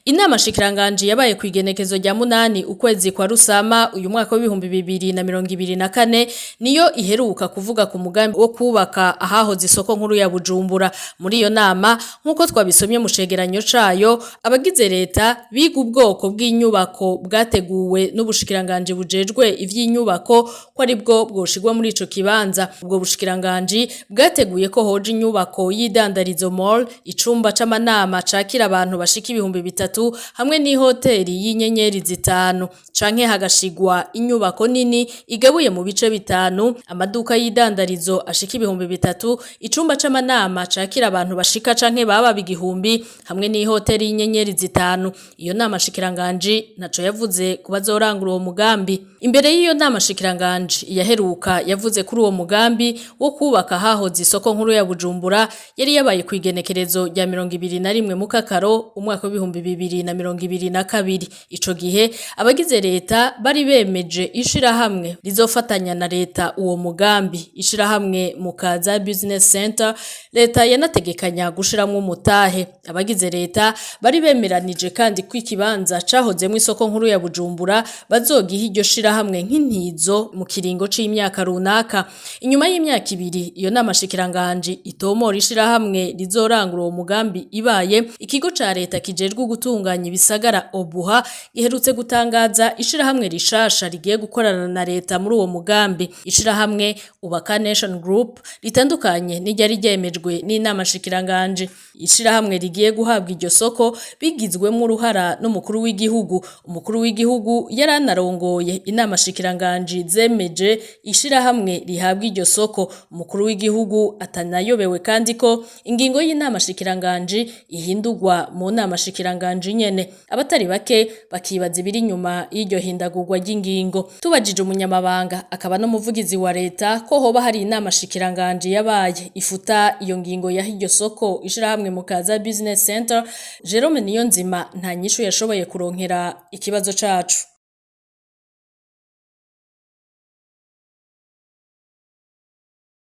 Inama shikiranganji yabaye kw'igenekezo rya 8 ukwezi kwa Rusama uyu mwaka w'2024 niyo iheruka kuvuga ku mugambi wo kubaka ahahoze isoko nkuru ya Bujumbura. Muri iyo nama, nk'uko twabisomye mu cegeranyo cayo, abagize leta biga ubwoko bw'inyubako bwateguwe n'ubushikiranganji bujejwe ivy'inyubako ko aribwo bwoshirwa muri ico kibanza. Ubwo bushikiranganji bwateguye ko hoja inyubako y'idandarizo mall, icumba c'amanama cakira abantu bashika 3000 hamwe n'ihoteli y'inyenyeri 5, canke hagashigwa inyubako nini igabuye mu bice 5, amaduka y'idandarizo ashika 3000, icumba c'amanama cakira abantu bashika canke baba 1000 hamwe n'ihoteli y'inyenyeri 5. Iyo nama shikiranganji ntaco yavuze ku bazorangura uwo mugambi. Imbere y'iyo nama shikiranganji yaheruka yavuze kuri uwo mugambi wo kubaka hahoze isoko nkuru ya Bujumbura yari yabaye kw'igenekerezo rya 21 Mukakaro umwaka w'2022. Ico gihe abagize leta bari bemeje ishirahamwe rizofatanya na leta uwo mugambi, ishirahamwe Mukaza Business Center. Leta yanategekanya gushiramwo umutahe. Abagize leta bari bemeranije kandi ko ikibanza cahozemwo isoko nkuru ya Bujumbura bazogiha iryo shirahamwe nk'intizo mu kiringo c'imyaka runaka. Inyuma y'imyaka 2 iyo nama shikiranganji itomora ishirahamwe rizorangura uwo mugambi ibaye, ikigo ca leta kijejwe gutunganya ibisagara Obuha giherutse gutangaza ishirahamwe rishasha rigiye gukorana na leta muri uwo mugambi, ishirahamwe Ubaka Nation Group, ritandukanye n'iryari ryemejwe n'inama shikiranganji. Ishirahamwe rigiye guhabwa iryo soko bigizwemwo uruhara n'umukuru w'igihugu. Umukuru w'igihugu yaranarongoye inama shikiranganji zemeje ishirahamwe rihabwa iryo soko. Umukuru w'igihugu atanayobewe kandi ko ingingo y'inama shikiranganji ihindurwa mu nama shikiranganji nyene. Abatari bake bakibaza ibiri inyuma y'iryo hindagurwa ry'ingingo. Tubajije umunyamabanga akaba n'umuvugizi wa leta ko hoba hari inama shikiranganji yabaye ifuta iyo ngingo yaha iryo soko ishirahamwe Mukaza Business Center, Jerome Niyonzima nta nyishu yashoboye kuronkera ikibazo cacu.